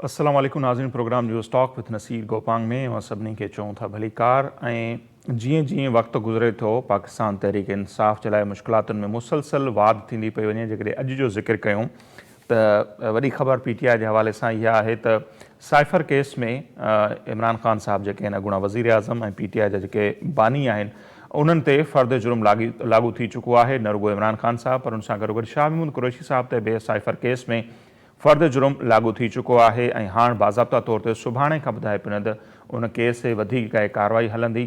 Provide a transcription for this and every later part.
السلام عليڪم ناظرين programme news talk with Naseer Gopang ۾ اوهان سڀني کي چئون ٿا ڀليڪار ۽ جيئن جيئن وقت گذري ٿو پاڪستان تحريڪ انصاف جي لاء مشڪلاتن ۾ مسلسل واڌ ٿيندي پئي وڃي جيڪڏهن اڄ جو ذڪر ڪيون ته وڏي خبر پي ٽي آء جي حوالي سان اها آهي ته سائفر ڪيس ۾ عمران خان صاحب جيڪي آهن اڳوڻا وزيراعظم ۽ پي ٽي آء جا جيڪي باني آهن انهن تي فرد جرم لاڳو ٿي چڪو آهي نه رڳو عمران خان صاحب پر ان سان گڏوگڏ شاهه محمود قريشي صاحب تي به سائفر ڪيس ۾ فرد جرم لاڳو ٿي چڪو آهي ۽ هاڻ باضابطا طور تي سڀاڻي کان ٻڌائي پيو ته ان ڪيس تي وڌيڪ ڪائي ڪارروائي هلندي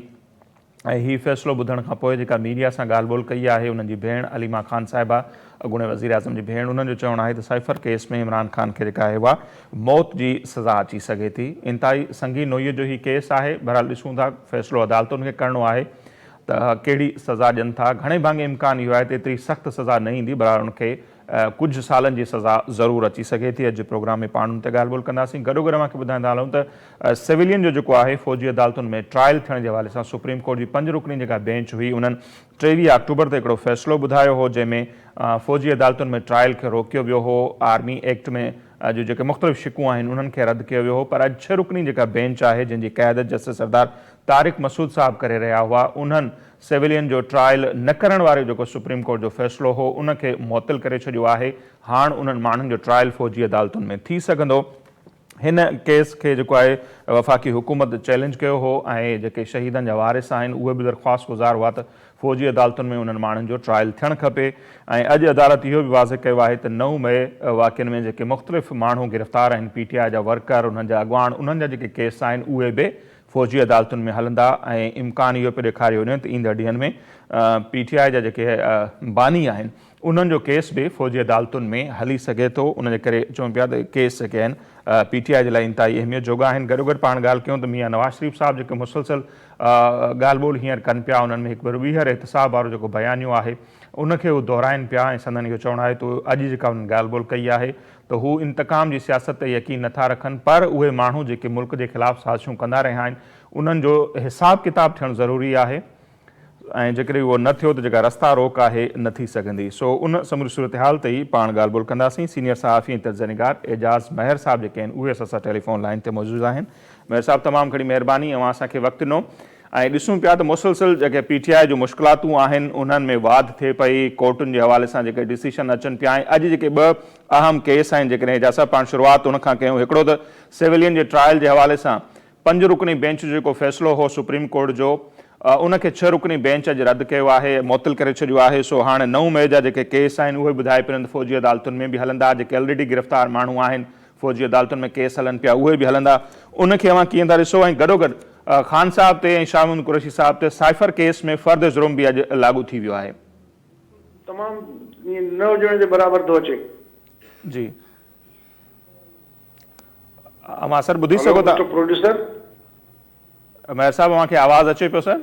۽ هي فيصلو ٻڌڻ کان پوء جيڪا ميڊيا سان ڳالهه ٻولهه ڪئي آهي انهن جي ڀيڻ عليما خان صاحبه اڳوڻي وزيراعظم جي ڀيڻ انهن جو چوڻ آهي ته سائفر ڪيس ۾ عمران خان کي جيڪا آهي اها موت جي سزا اچي سگهي ٿي انتهائي سنگين نوعيت جو هي ڪيس آهي بهرحال ڏسون ٿا فيصلو عدالتن کي ڪرڻو آهي ته ڪهڙي سزا ڏين ٿا گهڻي ڀاڱي امڪان اهو آهي ته ايتري سخت سزا نه ايندي بهرحال ان کي ڪجهه سالن جي سزا ضرور اچي سگهي ٿي. اڄ جي پروگرام ۾ پاڻ ان تي ڳالهه ٻولهه ڪنداسين. گڏوگڏ اوهان کي ٻڌائيندا هلون ته سويلين جو جيڪو آهي فوجي عدالتن ۾ ٽرائل ٿيڻ جي حوالي سان سپريم ڪورٽ جي پنج رڪني جيڪا بينچ هئي انهن 23 آڪٽوبر تي هڪڙو فيصلو ٻڌايو هو جنهن ۾ فوجي عدالتن ۾ ٽرائل کي روڪيو ويو هو آرمي ايڪٽ ۾ جو جيڪي مختلف شقون آهن انهن کي رد ڪيو ويو هو پر اڄ ڇهه رڪني جيڪا بينچ آهي جنهن جي قيادت جسٽس سردار طارق مسعود صاحب ڪري رهيا هئا انهن سويلين جو ٽرائل نه ڪرڻ وارو جيڪو سپريم ڪورٽ جو فيصلو هو ان کي معطل ڪري ڇڏيو آهي، هاڻ انهن ماڻهن جو ٽرائل فوجي عدالتن ۾ ٿي سگهندو. هن ڪيس کي جيڪو آهي وفاقي حڪومت چئلينج ڪيو هو ۽ جيڪي شهيدن جا وارث آهن اهي به درخواست گذار هئا ته فوجي عدالتن ۾ انهن ماڻهن جو ٽرائل ٿيڻ کپي ۽ اڄ عدالت اهو به واضح ڪيو آهي ته نو مئي واقعن ۾ جيڪي مختلف ماڻهو گرفتار آهن پي ٽي آء جا ورڪر انهن جا اڳواڻ انهن جا جيڪي ڪيس آهن اهي به فوجي عدالتن ۾ هلندا ۽ امڪان اهو پيو ڏيکاريو وڃي ته ايندڙ ڏينهن ۾ پي ٽي آء جا جيڪي باني آهن انهن جو ڪيس به فوجي عدالتن ۾ هلي سگهي ٿو ان جي ڪري چون پيا ته ڪيس جيڪي آهن پي ٽي آء جي لاء انتهائي اهميت جوڳا آهن گڏوگڏ پاڻ ڳالهه ڪيون ته ميان نواز شريف صاحب جيڪي مسلسل ڳالهه ٻولهه هينئر ڪن پيا انهن ۾ هڪ ڀيرو ٻيهر احتساب وارو جيڪو بيانيو آهي ان کي هو دهرائن پيا ۽ سندن اهو چوڻ آهي ته اڄ جيڪا انهن ڳالهه ٻولهه ڪئي آهي ته هو انتقام جي سياست تي يقين نٿا رکن پر اهي ماڻهو جيڪي ملڪ جي خلاف سازشون ڪندا رهيا آهن انهن جو حساب ڪتاب ٿيڻ ضروري آهي ۽ جيڪڏهن اهو نه ٿيو ته جيڪا رستا روڪ آهي نه ٿي سگهندي سو ان سموري صورتحال تي ئي پاڻ ڳالهه ٻولهه ڪنداسين سينيئر صحافي ۽ تجزيه نگار اعجاز مهر صاحب جيڪي آهن اهي اسان سان ٽيليفون لائين تي موجود آهن مهر صاحب تمام گهڻي مهرباني اوهان اسان کي وقت ڏنو ۽ ڏسون پيا ته مسلسل جيڪي پي ٽي آء جون مشڪلاتون آهن انهن ۾ واڌ ٿئي پئي، ڪورٽن جي حوالي سان جيڪي ڊسيشن اچن پيا ۽ اڄ جيڪي ٻه اهم ڪيس آهن جيڪڏهن اعجاز صاحب پاڻ شروعات ان کان ڪيون هڪڙو ته سويلين جي ٽرائل جي حوالي سان پنج رڪني بينچ جو جيڪو فيصلو هو سپريم ڪورٽ جو ان کي ڇهه رڪني بينچ اڄ رد ڪيو آهي معطل ڪري ڇڏيو آهي سو هاڻي نو مئي جا جيڪي ڪيس آهن اهي ٻڌائي پيا ته فوجي عدالتن ۾ به هلندا جيڪي الريڊي گرفتار ماڻهو آهن فوجي عدالتن ۾ ڪيس هلن پيا اهي به هلندا ان کي اوهان ڪيئن ٿا ڏسو ۽ گڏوگڏ خان صاحب تي ۽ شاهه محمود قريشي صاحب تي سائفر ڪيس ۾ فرد جرم به اڄ لاڳو ٿي ويو آهي. تمام ائين نه هجڻ جي برابر ٿو اچي. جي اوهان سر ٻڌي سگهو ٿا. Hello mister producer. مهر صاحب اوهان کي آواز اچي پيو سر.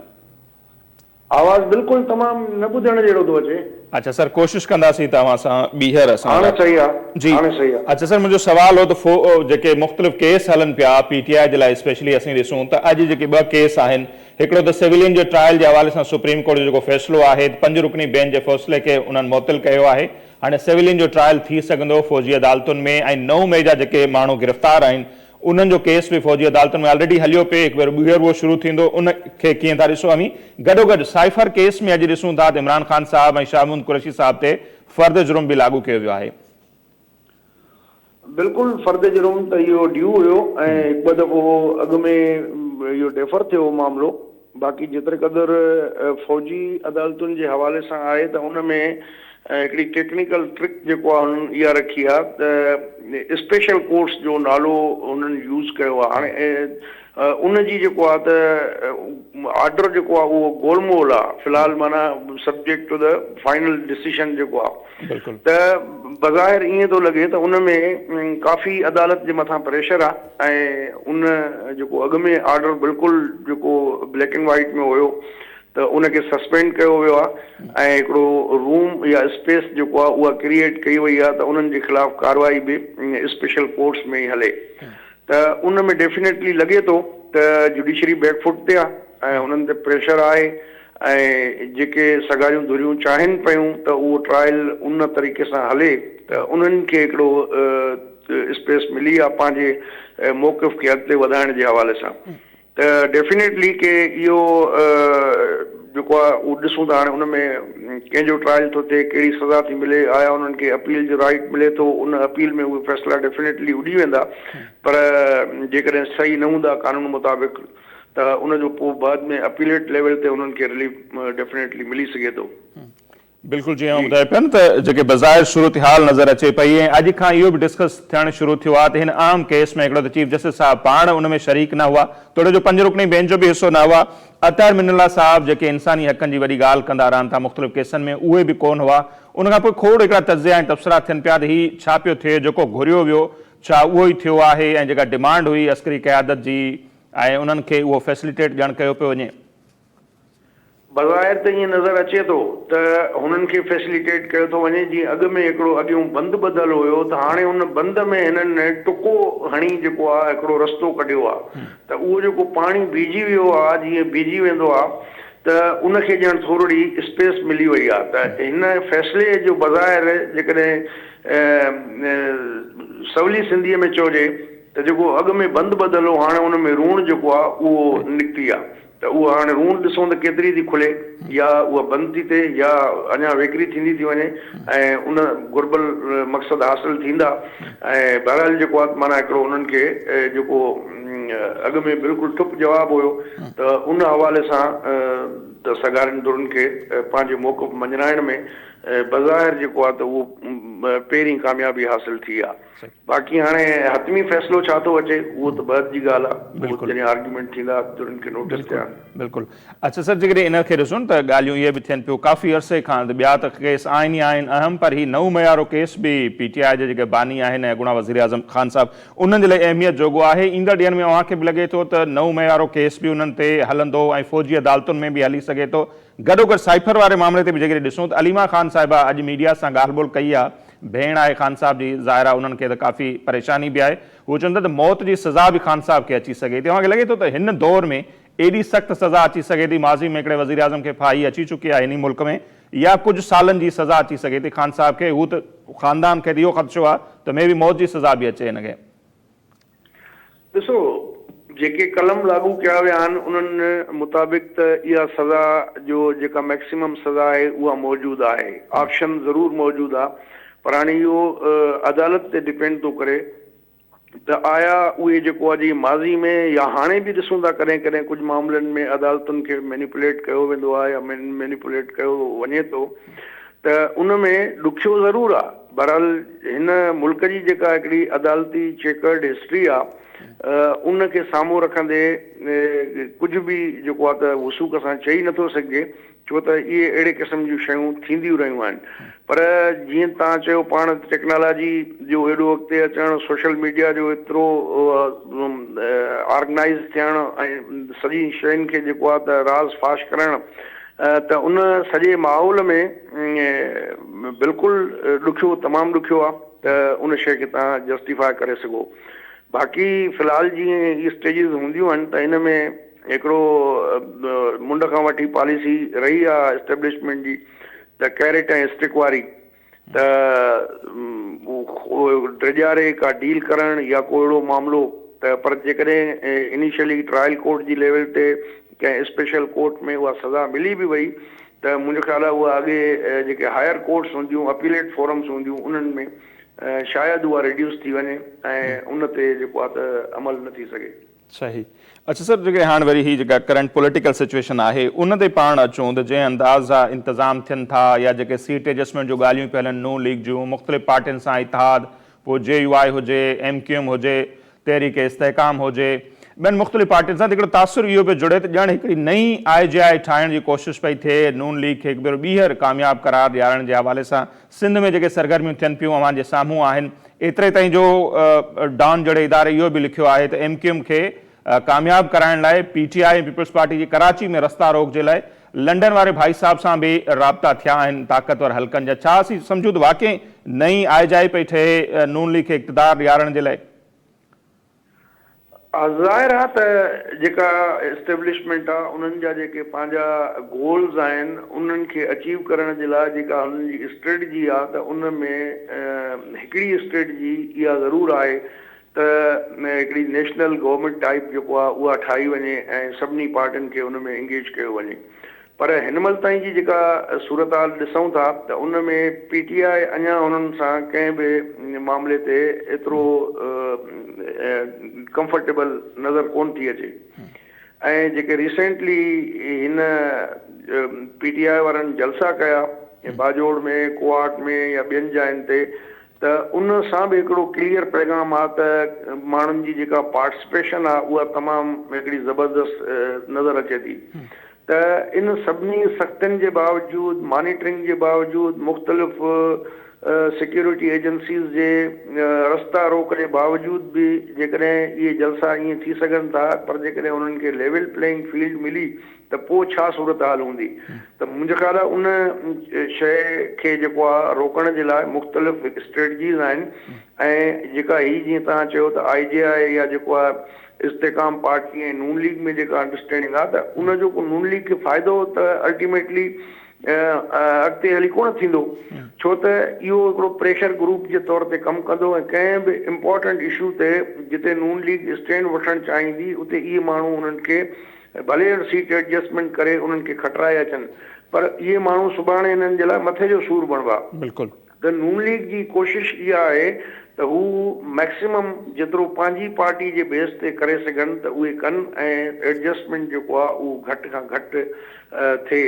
آواز بلڪل تمام نه ٻڌڻ جهڙو ٿو اچي. اڇا سر ڪوشش ڪنداسين ته اوهان سان ٻيهر اسان هاڻي صحيح آ جي هاڻي صحيح آ. اڇا سر منهنجو سوال هو ته جيڪي مختلف ڪيس هلن پيا پي ٽي آء جي لاء اسپيشلي اسين ڏسون ته اڄ جيڪي ٻه ڪيس آهن هڪڙو ته سويلين جي ٽرائل جي حوالي سان سپريم ڪورٽ جو جيڪو فيصلو آهي ته پنج رڪني بينچ جي فيصلي کي انهن معطل ڪيو آهي هاڻي سويلين جو ٽرائل ٿي سگهندو فوجي عدالتن ۾ ۽ نو مئي جا جيڪي ماڻهو گرفتار آهن انهن جو ڪيس به فوجي عدالتن ۾ آلريڊي هليو پئي، هڪ ڀيرو ٻيهر اهو شروع ٿيندو، ان کي ڪيئن ٿا ڏسو اوهين؟ گڏوگڏ سائفر ڪيس ۾ اڄ ڏسون ٿا ته عمران خان صاحب ۽ شاهه محمود قريشي صاحب تي فرد جرم به لاڳو ڪيو ويو آهي. بلڪل فرد جرم ته اهو ڊيو هيو ۽ هڪ ٻه دفعو اڳ ۾ اهو ڊيفر ٿيو هو معاملو، باقي جيتري قدر فوجي عدالتن جي حوالي سان آهي ته ان ۾ هڪڙي ٽيڪنيڪل ٽرڪ جيڪو آهي هنن اها رکي آهي ته اسپيشل ڪورٽس جو نالو هنن يوز ڪيو آهي هاڻي ان جي جيڪو آهي ته آرڊر جيڪو آهي اهو گول مول آهي في الحال معنيٰ subject to the final decision جيڪو آهي ته بظاهر ائين ٿو لڳي ته ان ۾ ڪافي عدالت جي مٿان پريشر آهي ۽ ان جيڪو اڳ ۾ آرڊر بلڪل جيڪو بليڪ اينڊ وائيٽ ۾ هيو ته ان کي سسپينڊ ڪيو ويو آهي ۽ هڪڙو روم يا اسپيس جيڪو آهي اها ڪريئيٽ ڪئي وئي آهي ته انهن جي خلاف ڪارروائي به اسپيشل ڪورٽس ۾ ئي هلي ته ان ۾ ڊيفينيٽلي لڳي ٿو ته جڊيشري بيڪ فوٽ تي آهي ۽ انهن تي پريشر آهي ۽ جيڪي سگهاريون ڌريون چاهين پيون ته اهو ٽرائل ان طريقي سان هلي ته انهن کي هڪڙو اسپيس ملي آهي پنهنجي موقف کي اڳتي وڌائڻ جي حوالي سان ته ڊيفينيٽلي ڪي اهو جيڪو آهي اهو ڏسون ته هاڻي ان ۾ ڪنهن جو ٽرائل ٿو ٿئي ڪهڙي سزا ٿي ملي آيا انهن کي اپيل جو رائيٽ ملي ٿو ان اپيل ۾ اهي فيصلا ڊيفينيٽلي اڏي ويندا پر جيڪڏهن صحيح نه هوندا قانون مطابق ته ان جو پوء بعد ۾ اپيليٽ ليول تي انهن کي رليف ڊيفينيٽلي ملي سگهي ٿو. بلڪل جيئن اوهان ٻڌايو پيا نه ته جيڪي بظاهر صورتحال نظر اچي پئي ۽ اڄ کان اهو به ڊسڪس ٿيڻ شروع ٿيو آهي ته هن اهم ڪيس ۾ هڪڙو ته چيف جسٽس صاحب پاڻ ان ۾ شريڪ نه هئا توڙي جو پنج رڪني بينچ جو به حصو نه هئا اطهر من الله صاحب جيڪي انساني حقن جي وڏي ڳالهه ڪندا رهن ٿا مختلف ڪيسن ۾ اهي به ڪونه هئا ان کان پوء کوڙ هڪڙا تجزيا ۽ تبصرا ٿين پيا ته هي ڇا پيو ٿئي جيڪو گهريو ويو ڇا اهو ئي ٿيو آهي ۽ جيڪا ڊمانڊ هئي عسڪري قيادت جي ۽ انهن کي اهو فيسليٽيٽ ڄڻ ڪيو پيو وڃي. بظاهر ته ائين نظر اچي ٿو ته هنن کي فيسليٽيٽ ڪيو ٿو وڃي جيئن اڳ ۾ هڪڙو اڳيون بند ٻڌل هيو ته هاڻي ان بند ۾ هنن ٽڪو هڻي جيڪو آ هڪڙو رستو ڪڍيو آ ته اهو جيڪو پاڻي بيهجي ويو آ جيئن بيهجي ويندو آ ته ان کي ڄڻ ٿورڙي اسپيس ملي وئي آ ته هن فيصلي جو بظاهر جيڪڏهن سولي سنڌيء ۾ چئجي ته جيڪو اڳ ۾ بند ٻڌل هو هاڻي ان ۾ روڻ جيڪو آ اهو نڪتي آ. ته اها هاڻي روڻ ڏسون ته ڪيتري ٿي کلي يا اها بند ٿي ٿئي يا اڃا ويڪري ٿيندي ٿي وڃي ۽ ان گهربل مقصد حاصل ٿيندا ۽ بهرحال جيڪو آهي معنيٰ هڪڙو انهن کي جيڪو اڳ ۾ بلڪل ٺپ جواب هيو ته ان حوالي سان ته سگهارين ڌرين کي پنهنجي موقف مڃرائڻ ۾ بظاهر جيڪو آهي ته اهو پهرين ڪاميابي حاصل ٿي آهي. باقي هاڻي حتمي فيصلو ڇا ٿو اچي اهو ته بعد جي ڳالهه آهي، اهو جڏهن آرگيومينٽ ٿيندا ڌرين کي نوٽيس ٿيا. بلڪل اڇا سر جيڪڏهن ان کي ڏسون ته ڳالهيون اهي به ٿين پيو ڪافي عرصي کان ته ٻيا ته ڪيس آهن ئي آهن اهم پر هي نئون معيارو ڪيس به پي ٽي آء جا جيڪي باني آهن ۽ اڳوڻا وزيراعظم خان صاحب انهن جي لاء اهميت جوڳو آهي ايندڙ ڏينهن ۾ اوهان کي به لڳي ٿو ته نئون معيارو ڪيس به انهن تي هلندو ۽ فوجي عدالتن ۾ به هلي سگهي ٿو گڏوگڏ سائفر واري معاملي تي به جيڪڏهن ڏسون ته عليما خان صاحبه اڄ ميڊيا سان ڳالهه ٻولهه ڪئي آهي ڀيڻ آهي خان صاحب جي، ظاهر آهي انهن کي ته ڪافي پريشاني به آهي. هو چون ٿا ته موت جي سزا به خان صاحب کي اچي سگهي ٿي. اوهان کي لڳي ٿو ته هن دور ۾ ايڏي سخت سزا اچي سگهي ٿي؟ ماضي ۾ هڪڙي وزيراعظم کي ڦاهي اچي چڪي آهي هن ئي ملڪ ۾ يا ڪجهه سالن جي سزا اچي سگهي ٿي خان صاحب کي؟ هو ته خاندان کي ته اهو خدشو آهي ته مي بي موت جي سزا به اچي هن کي. ڏسو جيڪي قلم لاڳو ڪيا ويا آهن انهن مطابق ته اها سزا جو جيڪا مئڪسيمم سزا آهي اها موجود آهي آپشن ضرور موجود آهي پر هاڻي اهو عدالت تي ڊپينڊ ٿو ڪري ته آيا اهي جيڪو آهي جيئن ماضي ۾ يا هاڻي به ڏسون ٿا ڪڏهن ڪڏهن ڪجهه معاملن ۾ عدالتن کي مينيپوليٽ ڪيو ويندو آهي يا مينيپوليٽ ڪيو وڃي ٿو ته ان ۾ ڏکيو ضرور آ. بهرحال هن ملڪ جي جيڪا هڪڙي عدالتي چيڪرڊ هسٽري آ ان کي سامهون رکندي ڪجهه به جيڪو آ ته وثوق سان چئي نٿو سگهجي ڇو ته اهي اهڙي قسم جون شيون ٿينديون رهيون آهن پر جيئن توهان چيو پاڻ ٽيڪنالاجي جو ايڏو اڳتي اچڻ سوشل ميڊيا جو ايترو آرگنائيز ٿيڻ ۽ سڄي شين کي جيڪو آ ته راز فاش ڪرڻ ته ان سڄي ماحول ۾ بلڪل ڏکيو تمام ڏکيو آ ته ان شيء کي توهان جسٽيفاء ڪري سگهو. باقي في الحال جيئن هي اسٽيجز هونديون آهن ته ان ۾ هڪڙو منڍ کان وٺي پاليسي رهي آ اسٽيبلشمينٽ جي ته ڪيرٽ ۽ اسٽڪ واري ته ڊيڄاري ڪا ڊيل ڪرڻ يا ڪو اهڙو معاملو ته پر جيڪڏهن انيشلي ٽرائل ڪورٽ جي ليول تي ڪنهن اسپيشل ڪورٽ ۾ اها سزا ملي به وئي ته منهنجو خيال آهي اها اڳي جيڪي هائر ڪورٽس هونديون اپيليٽ فورمز هونديون انهن ۾ شايد اها ريڊيوس ٿي وڃي ۽ ان تي جيڪو آهي ته عمل نه ٿي سگهي. صحيح. اڇا سر جيڪڏهن هاڻ وري هي جيڪا ڪرنٽ پوليٽيڪل سچويشن آهي ان تي پاڻ اچون ته جنهن انداز جا انتظام ٿين ٿا يا جيڪي سيٽ ايڊجسٽمينٽ جون ڳالهيون پيون هلن نون ليگ جون مختلف پارٽين سان اتحاد پوء جي يو آء هجي ايم ڪيو ايم هجي تحريڪ استحڪام هجي ٻين مختلف پارٽين سان ته هڪڙو تاثر اهو پيو جڙي ته ڄڻ هڪڙي نئين آء جي آء ٺاهڻ جي ڪوشش پئي ٿئي نون ليگ کي هڪ ڀيرو ٻيهر ڪامياب قرار ڏيارڻ جي حوالي سان سنڌ ۾ جيڪي سرگرميون ٿين پيون اوهان جي سامهون آهن، ايتري تائين جو ڊان جهڙي اداري اهو به لکيو آهي ته ايم ڪيو ايم کي ڪامياب ڪرائڻ لاء پي ٽي آء ۽ پيپلز پارٽي جي ڪراچي ۾ رستا روڪ جي لاء لنڊن واري ڀائي صاحب سان به رابطا ٿيا آهن طاقتور حلقن جا ڇا اسين سمجهون ته واقعي نئين آء جاء پئي ٺهي نون ليگ کي اقتدار ڏيارڻ جي لاء؟ ظاهر آ ته جيڪا اسٽيبلشمينٽ آ انهن جا جيڪي پنهنجا گولز آهن انهن کي اچيو ڪرڻ جي لاء جيڪا هنن جي اسٽريٽجي آ ته ان ۾ هڪڙي اسٽريٽجي اها ضرور آهي ته هڪڙي نيشنل گورنمينٽ ٽائيپ جيڪو آ اها ٺاهي وڃي ۽ سڀني پارٽين کي ان ۾ انگيج ڪيو وڃي پر هن مهل تائين جي جيڪا صورتحال ڏسون ٿا ته ان ۾ پي ٽي آء اڃا انهن سان ڪنهن به معاملي تي ايترو ڪمفرٽيبل نظر ڪونه ٿي اچي ۽ جيڪي ريسينٽلي هن پي ٽي آء وارن جلسا ڪيا باجوڙ ۾ ڪوهاٽ ۾ يا ٻين جاين تي ته ان سان به هڪڙو ڪليئر پيغام آ ته ماڻهن جي جيڪا پارٽسپيشن آ اها تمام هڪڙي زبردست نظر اچي ٿي ته ان سڀني سختين جي باوجود مانيٽرنگ جي باوجود مختلف سيڪيورٽي ايجنسيز جي رستا روڪ جي باوجود به جيڪڏهن اهي جلسا ائين ٿي سگهن ٿا پر جيڪڏهن انهن کي ليول پليئنگ فيلڊ ملي ته پوء ڇا صورتحال هوندي ته منهنجو خيال آهي ان شيء کي جيڪو آهي روڪڻ جي لاء مختلف اسٽريٽجيز آهن ۽ جيڪا هي جيئن توهان چيو ته آء جي آء يا جيڪو آهي استحڪام پارٽي ۽ نون ليگ ۾ جيڪا انڊرسٽينڊنگ آهي ته ان جو ڪو نون ليگ کي فائدو ته الٽيميٽلي اڳتي هلي ڪونه ٿيندو ڇو ته اهو هڪڙو پريشر گروپ جي طور تي ڪم ڪندو ۽ ڪنهن به امپورٽنٽ اشو تي جتي نون ليگ اسٽينڊ وٺڻ چاهيندي اتي اهي ماڻهو انهن کي ڀلي سيٽ ايڊجسٽمينٽ ڪري انهن کي کٽرائي اچن پر اهي ماڻهو سڀاڻي انهن جي لاء مٿي جو سور بڻبا. بلڪل. ته نون ليگ جي ڪوشش اها آهي ته هو مئڪسيمم جيترو پنهنجي پارٽي جي بيس تي ڪري سگهن ته اهي ڪن ۽ ايڊجسٽمينٽ جيڪو آهي اهو گهٽ کان گهٽ ٿئي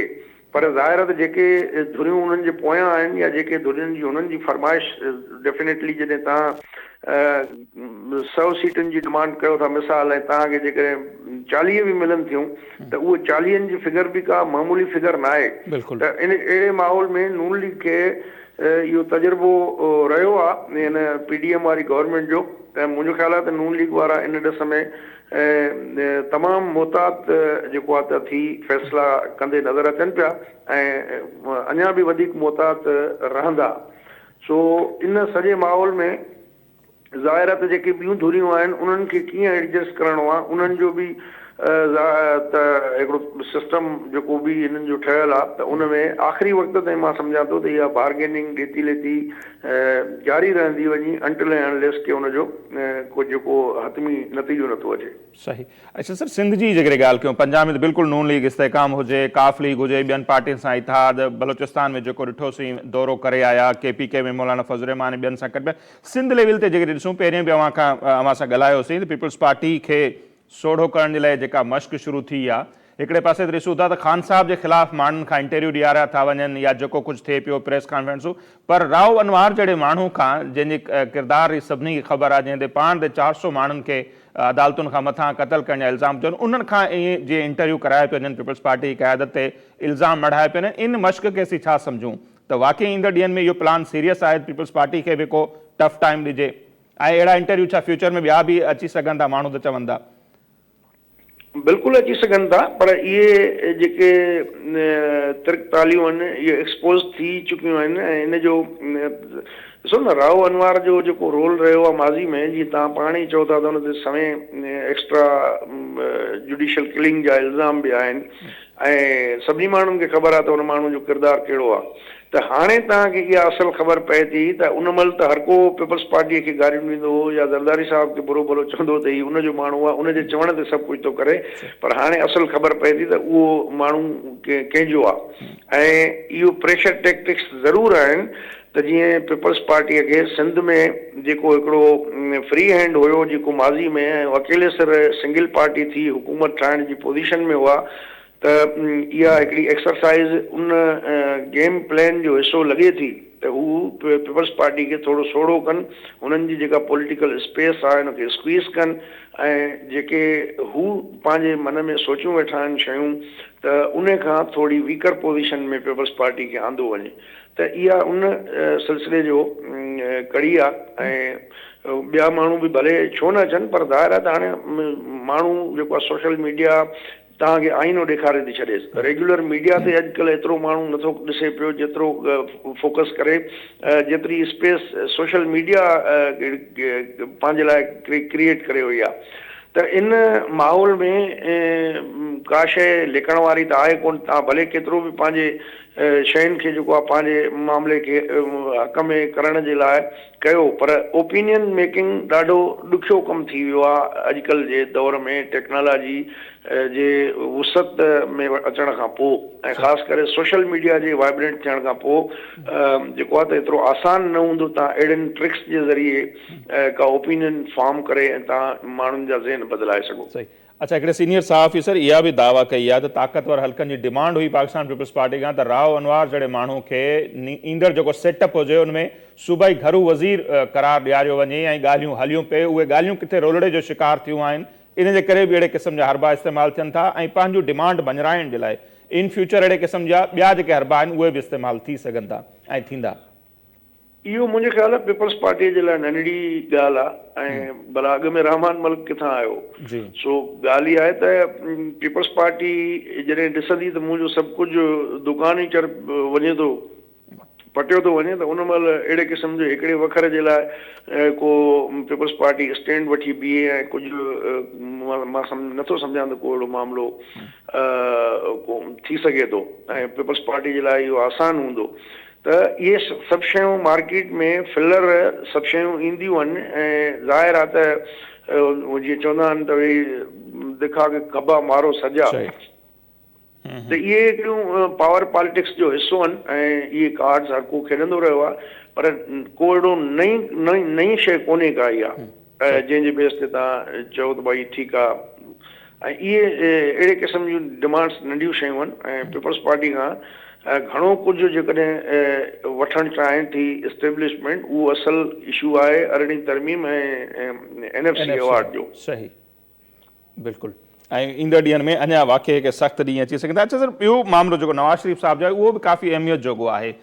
پر ظاهر آهي ته جيڪي ڌريون انهن جي پويان آهن يا جيڪي ڌرين جي انهن جي فرمائش ڊيفينيٽلي جڏهن توهان سئو سيٽن جي ڊمانڊ ڪيو ٿا مثال ۽ توهان کي جيڪڏهن 40 به ملن ٿيون ته اهو چاليهن جي فگر به ڪا معمولي فگر ناهي ته ان اهڙي ماحول ۾ نون ليگ کي اهو تجربو رهيو آهي هن پي ڊي ايم واري گورنمينٽ جو ته منهنجو خيال آهي ته نون ليگ وارا ان ڏس ۾ تمام محتاط جيڪو آهي ته ٿي فيصلا ڪندي نظر اچن پيا ۽ اڃا به وڌيڪ محتاط رهندا سو ان سڄي ماحول ۾ ظاهر آهي ته جيڪي ٻيون ڌريون آهن انهن کي ڪيئن ايڊجسٽ ڪرڻو آهي انهن جو به ته هڪڙو سسٽم جيڪو به هنن جو ٺهيل آهي ته ان ۾ آخري وقت تائين مان سمجهان ٿو ته اها بارگيننگ ڏيتي ليتي جاري رهندي وڃي انٽل ۽ انليس ڪي ان جو ڪو جيڪو حتمي نتيجو نٿو اچي. صحيح اڇا سر سنڌ جي جيڪڏهن ڳالهه ڪيون پنجاب ۾ ته بلڪل نون ليگ استحڪام هجي قاف ليگ هجي ٻين پارٽين سان اتحاد بلوچستان ۾ جيڪو ڏٺوسين دورو ڪري آيا ڪي پي ڪي ۾ مولانا فضل الرحمان ۽ ٻين سان گڏ سنڌ ليول تي جيڪڏهن ڏسون پهرين به اوهان کان اوهان سان ڳالهايوسين ته پيپلز پارٽي کي سوڙهو ڪرڻ جي لاء جيڪا مشق شروع ٿي آ، هڪڙي پاسي ته ڏسون ٿا ته خان صاحب جي خلاف ماڻهن کان انٽرويو ڏياريا ٿا وڃن يا جيڪو ڪجهه ٿئي پيو پريس ڪانفرنسون پر رائو انوار جهڙي ماڻهو کان جنهن جي ڪردار جي سڀني کي خبر آ جنهن تي پاڻ تي 400 ماڻهن کي عدالتن کان مٿان قتل ڪرڻ جا الزام هجن انهن کان ائين جي انٽرويو ڪرايا پيا وڃن پيپلز پارٽي جي قيادت تي الزام مڙهايا پيا وڃن ان مشق کي اسين ڇا سمجهون ته واقعي ايندڙ ڏينهن ۾ اهو پلان سيريس آهي ته پيپلز پارٽي کي به ڪو ٽف ٽائيم ڏجي. ۽ اهڙا انٽرويو ڇا فيوچر ۾ ٻيا به اچي سگهن ٿا ماڻهو ته چون ٿا. بلڪل اچي سگهن ٿا پر اهي جيڪي ترڪ تاليون آهن اهي ايڪسپوز ٿي چڪيون آهن ۽ ان جو ڏسو نه رائو انوار جو جيڪو رول رهيو آهي ماضي ۾ جيئن توهان پاڻ ئي چئو ٿا ته ان تي سوين ايڪسٽرا جوڊيشل ڪلنگ جا الزام به آهن ۽ سڀني ماڻهن کي خبر آهي ته ان ماڻهو جو ڪردار ڪهڙو آهي ته هاڻي توهان کي اها اصل خبر پئي ٿي ته ان مهل ته هرڪو پيپلز پارٽيء کي گاريون ڏيندو هو يا زرداري صاحب کي برو ڀلو چوندو هو ته هي ان جو ماڻهو آهي، ان جي چوڻ تي سڀ ڪجهه ٿو ڪري پر هاڻي اصل خبر پئي ٿي ته اهو ماڻهو ڪنهن جو آهي ۽ اهو پريشر ٽيڪٽڪس ضرور آهن ته جيئن پيپلز پارٽيء کي سنڌ ۾ جيڪو هڪڙو فري هينڊ هيو جيڪو ماضي ۾ ۽ اڪيلي سر سنگل پارٽي ٿي حڪومت ٺاهڻ جي پوزيشن ۾ هئا ته اها هڪڙي ايڪسرسائيز ان گيم پلان جو حصو لڳي ٿي ته هو پيپلز پارٽي کي ٿورو سوڙهو ڪن، هنن جي جيڪا پوليٽيڪل اسپيس آهي ان کي اسڪويز ڪن ۽ جيڪي هو پنهنجي من ۾ سوچيون ويٺا آهن شيون ته ان کان ٿوري ويڪر پوزيشن ۾ پيپلز پارٽي کي آندو وڃي ته اها ان سلسلي جو ڪڙي آهي ۽ ٻيا ماڻهو به ڀلي ڇو نه اچن پر ظاهر آهي ته هاڻي ماڻهو جيڪو آهي سوشل ميڊيا توهان کي آئينو ڏيکاري ٿي ڇڏيس. ريگيولر ميڊيا تي اڄڪلهه ايترو ماڻهو نٿو ڏسي پيو جيترو فوڪس ڪري جيتري اسپيس سوشل ميڊيا پنهنجي لاء ڪريئيٽ ڪري وئي آهي ته ان ماحول ۾ ڪا شيء لڪڻ واري ته آهي ڪونه، توهان ڀلي ڪيترو به پنهنجي شين کي جيڪو آهي پنهنجي معاملي کي حق ۾ ڪرڻ جي لاء ڪيو پر اوپينين ميڪنگ ڏاڍو ڏکيو ڪم ٿي ويو آهي اڄڪلهه جي دور ۾ ٽيڪنالاجي جي وسعت ۾ اچڻ کان پوء ۽ خاص ڪري سوشل ميڊيا جي وائبرنٽ ٿيڻ کان پوء جيڪو آهي ته ايترو آسان نه هوندو توهان اهڙين ٽرڪس جي ذريعي ڪا اوپينين فارم ڪري ۽ توهان ماڻهن جا ذهن بدلائي سگهو. صحيح. اڇا هڪڙي سينيئر صحافي سر اها به دعويٰ ڪئي آهي ته طاقتور حلقن جي ڊمانڊ هئي پاڪستان پيپلز پارٽي کان ته رائو انوار جهڙي ماڻهو کي ايندڙ جيڪو سيٽ اپ هجي ان ۾ صوبائي گهرو وزير قرار ڏياريو وڃي ۽ ڳالهيون هليون پئي اهي ڳالهيون ڪٿي رولڙي جو شڪار ٿيون آهن ان جي ڪري به اهڙي قسم جا حربا استعمال ٿين ٿا ۽ پنهنجون ڊمانڊ مڃرائڻ جي لاء ان فيوچر اهڙي قسم جا ٻيا جيڪي حربا آهن اهي به استعمال ٿي سگهن ٿا ۽ ٿيندا. اهو منهنجي خيال پيپلز پارٽيء جي لاء ننڍڙي ڳالهه آ ۽ ڀلا اڳ ۾ رحمان ملڪ ڪٿان آيو؟ سو ڳالهه اها آهي ته پيپلز پارٽي جڏهن ڏسندي ته منهنجو سڀ ڪجهه دڪان ئي چر وڃي ٿو پٽيو ٿو وڃي ته ان مهل اهڙي قسم جو هڪڙي وکر جي لاء ڪو پيپلز پارٽي اسٽينڊ وٺي بيهي ۽ ڪجهه مان نٿو سمجهان ته ڪو اهڙو معاملو ڪو ٿي سگهي ٿو ۽ پيپلز پارٽي جي لاء اهو آسان هوندو ته اهي سڀ شيون مارڪيٽ ۾ فلر سڀ شيون اينديون آهن ۽ ظاهر آهي ته جيئن چوندا آهن ته ويهي دکا ڪي کٻا مارو سجا ته اهي هڪڙيون پاور پاليٽڪس جو حصو آهن ۽ اهي ڪارڊز هر ڪو کيڏندو رهيو آهي پر ڪو اهڙو نئين نئين شيء ڪونهي ڪا اها جنهن جي بيس تي توهان چئو ته ڀائي ٺيڪ آ ۽ اهي اهڙي قسم جون ڊمانڊس ننڍيون شيون آهن ۽ پيپلز پارٽي کان گهڻو ڪجهه جيڪڏهن وٺڻ چاهين ٿي اسٽيبلشمينٽ اهو اصل اشو آهي ارڙهين ترميم ۽ اين ايف سي ايوارڊ جو. صحيح بلڪل ۽ ايندڙ ڏينهن ۾ اڃا واقعي هڪ سخت ڏينهن اچي سگهن ٿا. اڇا سر ٻيو معاملو جيڪو نواز شريف صاحب جو آهي اهو به ڪافي اهميت جوڳو آهي.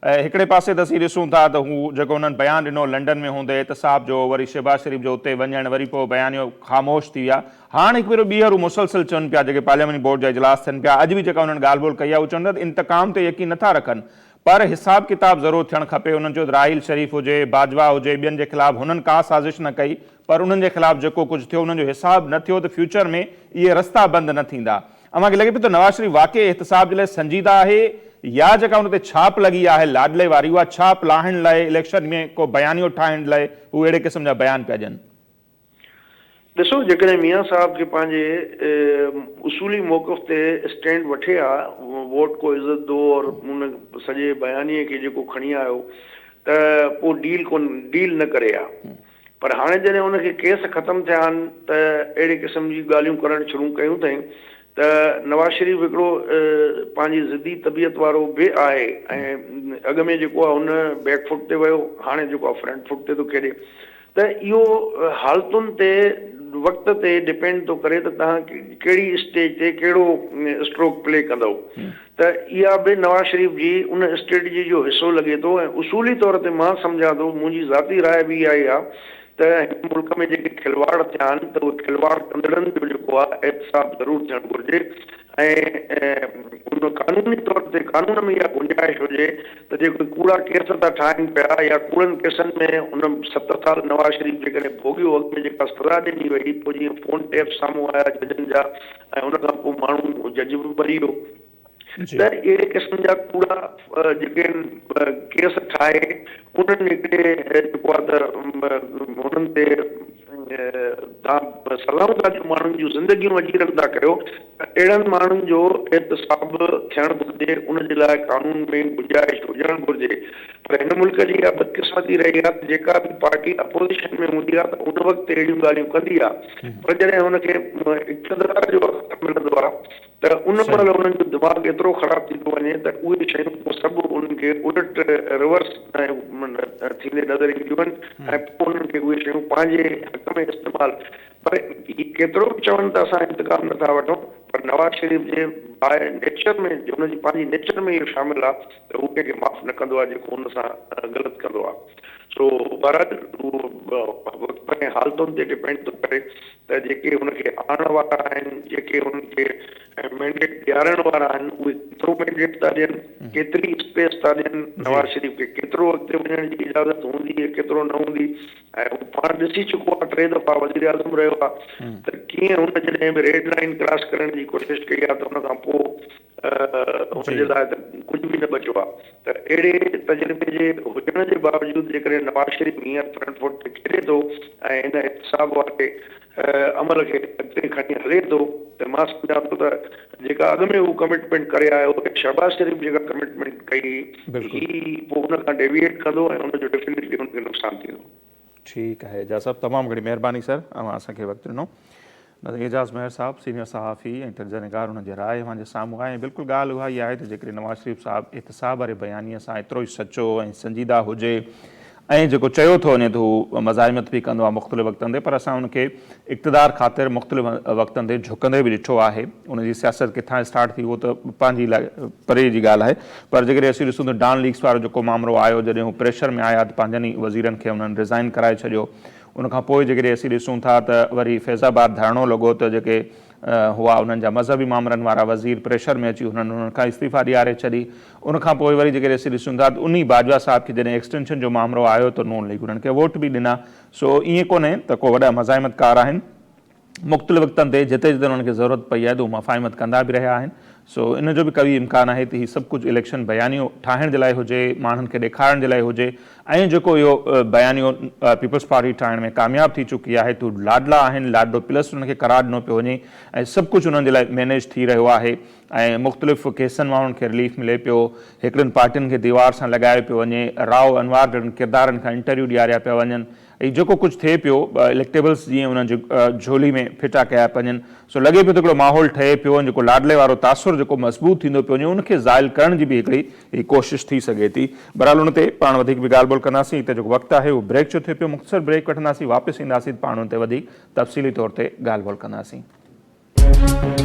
هڪڙي پاسي ته اسين ڏسون ٿا ته هو جيڪو انهن بيان ڏنو لنڊن ۾ هوندي احتساب جو وري شهباز شريف جو اتي وڃڻ وري پوء بيانيو خاموش ٿي ويا هاڻ هڪ ڀيرو ٻيهر هو مسلسل چون پيا جيڪي پارلياماني بورڊ جا اجلاس ٿين پيا اڄ به جيڪا انهن ڳالهه ٻولهه ڪئي آهي هو چون ٿا ته انتقام تي يقين نٿا رکن پر حساب ڪتاب ضرور ٿيڻ کپي، انهن چيو ته راحيل شريف هجي، باجوا هجي، ٻين جي خلاف هنن ڪا سازش نه ڪئي پر انهن جي خلاف جيڪو ڪجهه ٿيو انهن جو حساب نه ٿيو ته فيوچر ۾ اهي رستا بند نه ٿيندا. اوهان کي لڳي پيو ته نواز شريف واقعي احتساب جي لاء سنجيده آهي يا جيڪا ان تي ڇاپ لڳي آهي لاڏلي واري اها ڇاپ لاهڻ لاء اليڪشن ۾ ڪو بيانيو ٺاهڻ لاء هو اهڙي قسم جا بيان پيا ڏين؟ ڏسو جيڪڏهن ميان صاحب کي پنهنجي اصولي موقف تي اسٽينڊ وٺي ها، ووٽ ڪو عزت دو اور ان سڄي بيانيي کي جيڪو کڻي آيو ته پوء ڊيل ڪون ڊيل نه ڪري ها پر هاڻي جڏهن ان کي ڪيس ختم ٿيا آهن ته اهڙي قسم جون ڳالهيون ڪرڻ شروع ڪيون اٿئين ته نواز شريف هڪڙو پنهنجي ضدي طبيعت وارو به آهي ۽ اڳ ۾ جيڪو آهي ان بيڪ فوٽ تي ويو هاڻي جيڪو آهي فرنٽ فوٽ تي ٿو کيڏي ته اهو حالتن تي وقت تي ڊپينڊ ٿو ڪري ته توهان ڪهڙي اسٽيج تي ڪهڙو اسٽروڪ پلي ڪندؤ ته اها به نواز شريف جي ان اسٽريٽجي جو حصو لڳي ٿو ۽ اصولي طور تي مان سمجهان ٿو منهنجي ذاتي راء به اها ئي آهي ته هن ملڪ ۾ جيڪي کلواڙ ٿيا آهن ته اهي کلواڙ ڪندڙن جو جيڪو آهي احتساب ضرور ٿيڻ گهرجي ۽ ان قانوني طور تي قانون ۾ اها گنجائش هجي ته جيڪي ڪوڙا ڪيس ٿا ٺاهين پيا يا ڪوڙن ڪيسن ۾ ان ست سال نواز شريف جيڪڏهن ڀوڳيو اڳ ۾ جيڪا سزا ڏني وئي پوء جيئن فون ٽيپ سامهون آيا ججن جا ۽ ان کان پوء ماڻهو جج به مري ويو ته اهڙي قسم جا ڪوڙا جيڪي ڪيس ٺاهي انهن هڪڙي جيڪو آهي ته انهن تي تان سزائون ٿا ڏيو ماڻهن جون زندگيون اجيرن ٿا ڪيو ته اهڙن ماڻهن جو احتساب ٿيڻ گهرجي ان جي لاء قانون ۾ گنجائش هجڻ گهرجي پر هن ملڪ جي اها بدقسمتي رهي آهي ته جيڪا به پارٽي اپوزيشن ۾ هوندي آهي ته ان وقت اهڙيون ڳالهيون ڪندي آهي پر جڏهن هن کي اقتدار جو اختيار ملندو آهي ته ان مهل انهن جو دماغ ايترو خراب ٿي ٿو وڃي ته اهي شيون پوء سڀ انهن کي الٽ Reverse ٿيندي نظر اينديون آهن ۽ پوء انهن کي اهي شيون پنهنجي حق ۾ استعمال پر هي ڪيترو به چون ته اسان انتقام نه ٿا وٺون پر نواز شريف جي باء نيچر ۾ هن جي پنهنجي نيچر ۾ اهو شامل آهي ته هو ڪنهن کي معاف نه ڪندو آهي جيڪو هن سان غلط ڪندو آهي. سو بهرحال اهو وقت ۽ حالتن تي ڊپينڊ ٿو ڪري ته جيڪي هن کي آڻڻ وارا آهن، جيڪي هنن کي مينڊيٽ ڏيارڻ وارا آهن، اهي ڪيترو مينڊيٽ ٿا ڏين، ڪيتري اسپيس ٿا ڏين، نواز شريف کي ڪيترو اڳتي وڃڻ جي اجازت هوندي ۽ ڪيترو نه هوندي ۽ هو پاڻ ڏسي چڪو آهي ٽي دفعا وزيراعظم رهيو آهي ته ڪيئن هن جڏهن به ريڊ لائين ڪراس ڪرڻ جي ڪوشش ڪئي آهي ته ان کان پوء هن جي لاء ته ڪجهه به نه بچيو آهي ته اهڙي تجربي جي هجڻ جي باوجود جيڪڏهن نواز شريف هينئر فرنٽ فوٽ تي کيڏي ٿو ۽ ان احتساب واري عمل کي اڳتي کڻي هلي ٿو ته مان سمجهان ٿو ته جيڪا اڳ ۾ هو ڪمٽمينٽ ڪري آيو ۽ شهباز شريف جيڪا ڪمٽمينٽ ڪئي هي پوء ان کان ڊيويئيٽ ڪندو ۽ ان جو ڊيفينيٽلي ان کي نقصان ٿيندو. ٺيڪ آهي اعجاز صاحب تمام گهڻي مهرباني سر اوهان اسان کي وقت ڏنو. ناظرين اعجاز مهر صاحب سينيئر صحافي ۽ تجزيه نگار انهن جي راء اوهان جي سامهون آهي ۽ بلڪل ڳالهه اها ئي آهي ته جيڪڏهن نواز شريف صاحب احتساب واري بيانيي سان ايترو ئي سچو ۽ سنجيده هجي ۽ جيڪو چيو ٿو وڃي ته هو مزاحمت به ڪندو آهي مختلف وقتن تي پر اسان ان کي اقتدار خاطر مختلف وقتن تي جهڪندي به ڏٺو آهي ان جي سياست ڪٿان اسٽارٽ ٿي اهو ته پنهنجي لاء پري جي ڳالهه آهي پر جيڪڏهن اسين ڏسون ته ڊان ليڪس وارو جيڪو مامرو آيو جڏهن هو پريشر ۾ آيا ته پنهنجن ئي وزيرن کي انهن ريزائن ڪرائي ڇڏيو ان کان پوء جيڪڏهن اسين ڏسون ٿا ته وري فيض آباد ڌرڻو لڳو ته جيڪي هئا انهن جا مذهبي مامرن وارا وزير پريشر ۾ اچي هنن انهن کان استعيفا ڏياري ڇڏي. ان کان پوء وري جيڪڏهن اسين ڏسون ٿا ته انهي باجوا صاحب کي جڏهن ايڪسٽينشن جو مامرو آيو ته نون ليگ انهن کي ووٽ به ڏنا. سو ائين ڪونهي ته ڪو وڏا مزاحمت ڪار آهن. مختلف وقتن تي جتي جتي انهن کي ضرورت پئي آهي ته هو مفاهمت ڪندا به رهيا آهن. سو ان جو به قوي امڪان آهي ته هي سڀ ڪجهه اليڪشن بيانيو ٺاهڻ جي لاء هجي، ماڻهن کي ڏيکارڻ جي لاء هجي ۽ جيڪو اهو بيانيو پيپلز پارٽي ٺاهڻ ۾ ڪامياب ٿي چڪي آهي ته هو لاڏلا آهن، لاڏلو پلس انهن کي قرار ڏنو پيو وڃي ۽ سڀ ڪجهه انهن جي لاء مينيج ٿي رهيو آهي ۽ مختلف ڪيسن مان انهن کي رليف ملي پيو، هڪڙين پارٽين کي ديوار سان لڳايو پيو وڃي، رائو انوار جهڙن ڪردارن کان انٽرويو ڏياريا پيا وڃن. هي جيڪو ڪجهه ٿئي پيو اليڪٽيبلز جيئن انهن جي جهولي ۾ ڦٽا ڪيا پيا وڃن سو لڳي پيو ته هڪڙو ماحول ٺهي پيو ۽ جيڪو لاڏلي وارو تاثر جيڪو مضبوط ٿيندو پيو وڃي ان کي زائل ڪرڻ جي به هڪڙي هي ڪوشش ٿي سگهي ٿي. بهرحال ان تي پاڻ وڌيڪ به ڳالهه ٻولهه ڪنداسين هتي جيڪو وقت آهي اهو بريڪ جو ٿئي پيو مختصر بريڪ وٺنداسين واپس اينداسين ته پاڻ ان تي وڌيڪ تفصيلي طور تي ڳالهه ٻولهه ڪنداسين.